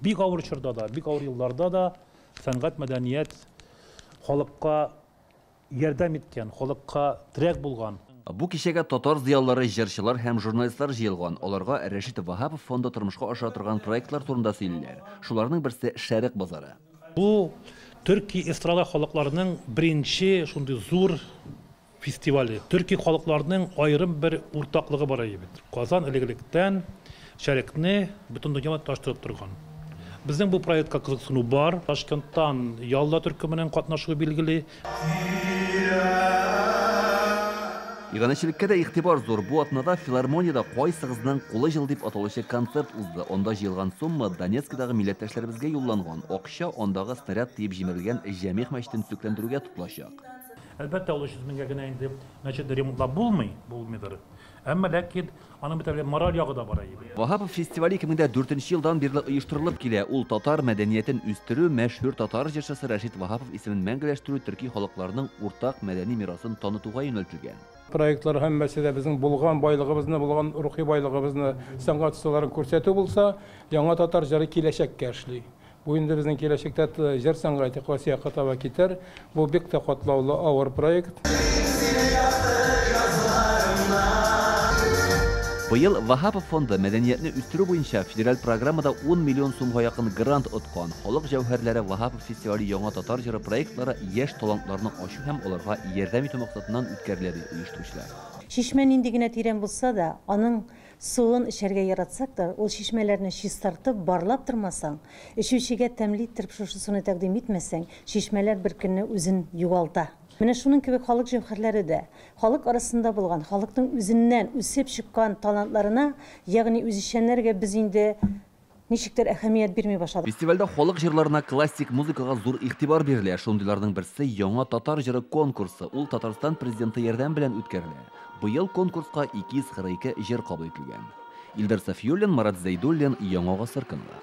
Бик авыр чорда да, бик авыр елларда да сәнгать, мәдәният халыкка ярдәм иткән, халыкка терәк булган. Бу кичәгә татар зыялылары, җырчылар һәм журналистлар җыелган. Аларга Рәшит Ваһапов фонды тормышка ашыра торган проектлар турында сөйлиләр. Шуларның берсе Шәрык базары. Бу төрки эстрада халыкларының беренче шундый зур фестивале. Төрки халыкларының аерым бер уртаклыгы бар бит. Казан элек-электән Шәрыкны бөтен дөньяга таштырып торган. Безнең бу проектка кызыксыну бар. Ташкенттан Ялла төркеменең катнашуы билгеле. Иганәчелеккә дә игътибар зур. Бу атнада филармониядә «Кайсыгызның кулы җылы» дип аталучы концерт узды. Анда җыелган сумма Донецкидагы милләттәшләребезгә юлланган. Акча андагы снаряд тиеп җимерелгән Җәмигъ мәчетен төзекләндерүгә тотылачак. Әлбәттә, ул 300 меңгә генә инде мәчетне ремонтлап булмый, булмыйдыр. Әмма ләкин аның бит әле мораль ягы да бар әйе. Ваһапов фестивале 2004 елдан бирле оештырылып килә. Ул татар мәдәниятен үстерү, мәшһүр татар җырчысы Рәшит Ваһапов исемен мәңгеләштерү, төрки халыкларының уртак мәдәни мирасын танытуга юнәлтелгән. Проектлар һәммәсе дә безнең булган байлыгыбызны, булган рухи байлыгыбызны, сәнгать осталарын күрсәтү булса, яңа татар җыры киләчәккә эшли. Бу инде безнең киләчәктә җыр сәнгате кайсы якка таба китәр. Бу бик тә катлаулы, авыр проект. Быел Ваһапов фонды мәдәниятне үстерү буенча федераль программада 10 миллион сумга якын грант откан. Халык җәүһәрләре Ваһапов фестивале яңа татар җыры проектлары яшь талантларны ачу һәм аларга ярдәм итү максатыннан үткәрелә, ди оештыручылар. Чишмә нинди генә тирән булса да, аның суын эчәргә яратсак та, ул чишмәләрне чистартып, барлап тормасаң, эчүчегә тәмле иттереп шушы суны тәкъдим итмәсәң, чишмәләр бер көнне үзен югалта. Менә шуның кебек халык җәүһәрләре дә, халык арасында булган, халыкның үзеннән үсеп чыккан талантларына, ягъни үзешчәннәргә без инде ничектер әһәмият бирми башладык. Фестивальдә халык җырларына, классик музыкага зур игътибар бирелә. Шундыйларның берсе яңа татар җыры конкурсы. Ул Татарстан президенты ярдәм белән үткәрелә. Быел конкурска 242 җыр кабул ителгән. Илдар Сафиуллин, Марат Зәйдуллин, Яңа Гасыр каналы.